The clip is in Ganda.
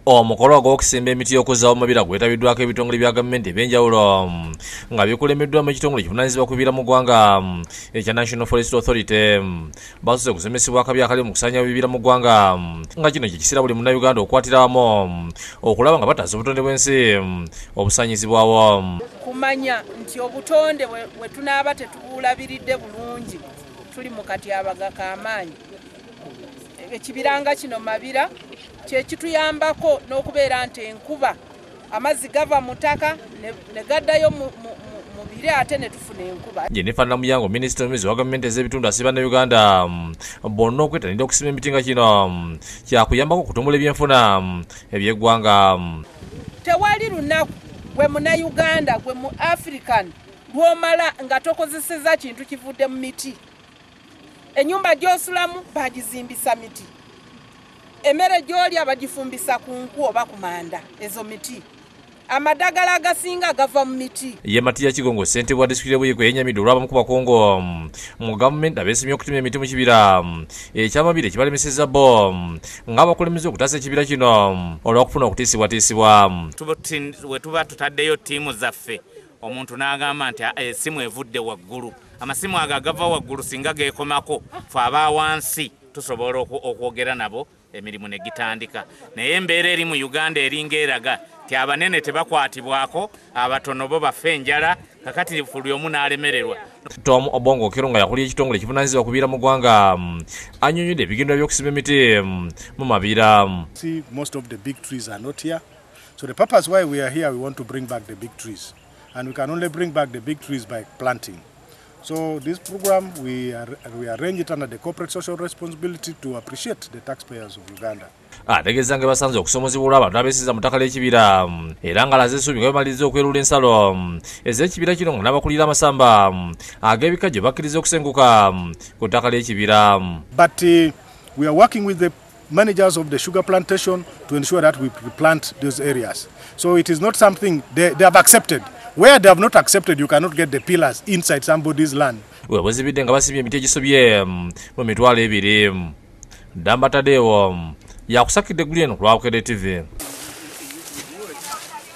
Omukolo ogw'okusimba emiti okuzzaawo mabira gwetabiddwako ebitongole bya gavumenti ebyenjawulo nga bikulembeddwamu ekitongole ekivunaanyizibwa ku bibira mu ggwanga ekya National Forest Authority. Basoose okusomesebwa akabi akali mu kusaanyawo ebibira mu ggwanga, nga kino kye kiseera buli munnayuganda okukwatira wamu okulaba nga bataasa obutonde bw'ensi obusaanyizibwawo. Kumanya nti obutonde bwe tunaaba tetubulabiridde bulungi tuli mu katyabaga k'amaanyi. Ekibiranga kino Mabira kyekituyambako n'okubeera nti enkuba amazzi gava mu ttaka ne gaddayo mu bire ate ne tufuna enkuba. Jennifer Namuyango, minisita omubeezi wa gavumenti ez'ebitundu, asiba Bannayuganda bonna okwettanira okusimba emiti nga kino kyakuyambako okutumbula ebyenfuna eby'eggwanga. Tewali lunaku gwe Munnayuganda, gwe mu African lw'omala nga tokozeseza kintu kivudde mu miti. Ennyumba gy'osulamu bagizimbisa miti, emmere gy'olya bagifumbisa ku nku oba ku manda, ezo miti. Amadagala agasinga gava mu miti. Ye Matiya Kigongo, ssentebe wa disitulikiti y'e Buikwe, yennyamidde olw'abamu ku bakungu mu gavumenti abeesimye okutema emiti mu kibira eky'Amabira ekibalemesezza bo ng'abakulembeze okutaasa ekibira kino olw'okufuna okutiisibwatiisibwa. We tuba tutaddeyo ttiimu zaffe, omuntu n'agamba nti essimu evudde waggulu. Amasimu ago agava waggulu singa geekomako, fe aba wansi tusobola okwogera nabo emirimu ne gitandika. Naye embeera eri mu Uganda eringa eraga nti abanene tebakwatibwako, abatono bo bafe enjala, kakati buli omu n'alemererwa. Tom Obongo Okello, nga yakulira ekitongole ekivunaanyizibwa ku bibira mu ggwanga, annyonnyodde ebigendererwa by'okusimba emiti mu Mabira. See, most of the big trees are not here. So the purpose why we are here, we want to bring back the big trees. And we can only bring back the big trees by planting. So this program, we arrange it under the corporate social responsibility to appreciate the taxpayers of Uganda. Ategeeza nga basanze okusomozebwa olw'abantu abeesiza mu ttaka ly'ekibira, era ng'alaze essuubi nga bamaliriza okwerula ensalo ez'ekibira kino nga n'abakulira amasamba ag'ebikajjo bakkiriza okusenguka ku ttaka ly'ekibira. But we are working with the managers of the sugar plantation to ensure that we replant those areas. So it is not something they have accepted. Where they have not accepted, you cannot get the pillars inside somebody's land. We buzibidde nga basimbye emiti egisobye mu 20,000. Ddamba Tadeewo yakusakidde eggulu eno ku lwa Bukedde TV.